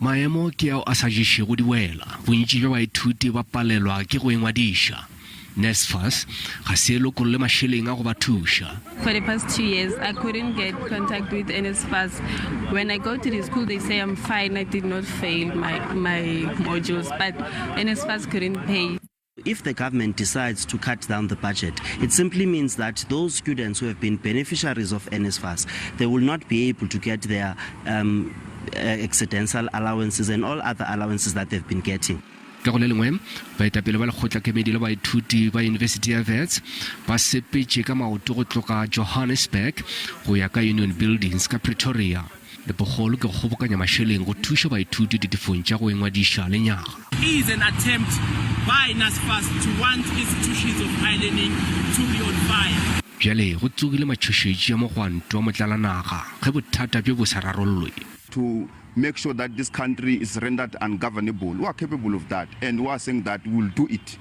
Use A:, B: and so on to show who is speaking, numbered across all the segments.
A: Maemo ke ao a sa ješego diwela, bontši bja baithuti ba palelwa ke go ingwadiša. NSFAS ga se e lokolle mašeleng a go ba thuša.
B: For the past 2 years I couldn't get contact with NSFAS. When I go to the school they say I'm fine, I did not fail my, my modules, but NSFAS couldn't pay.
C: If the government decides to cut down the budget, it simply means that those students who have been beneficiaries of NSFAS, they will not be able to get their accidental allowances and all other allowances that they've been getting.
A: Ka go le lengwe, baetapele ba lekgotlakemedi la baithuti ba Yunibesithi ya Wits ba sepetše ka maoto go tloga Johannesburg go ya ka Union Buildings ka Pretoria. Lepokgolo ke go kgobokanya mašeleng go thuša baithuti ditefong tša go ingwadiša lenyaga.
D: Is an attempt by NSFAS to want institutions of higher learning to be on fire.
A: Bjale go tsogile matšhošetši a mogwanto wa motlalanaga ge bothata bjo bo sa rarollwe.
E: To make sure that this country is rendered ungovernable. We are capable of that and we are saying that we will do it.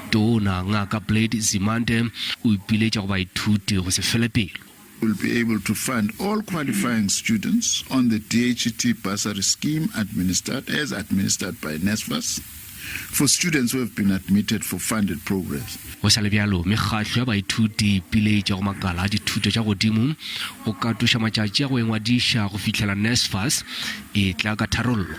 A: Tona Ngaka Blade Nzimande o ipiletša go baithuti go se fele pelo.
F: Will be able to fund all qualifying students on the DHET bursary scheme administered as administered by NSFAS for students who have been admitted for funded programs.
A: Go sa le bjalo, mekgatlo ya baithuti e ipiletša go makala a dithuto tša godimo go katoša matšatši a go ingwadiša go fihlela NSFAS e etla ka tharollo.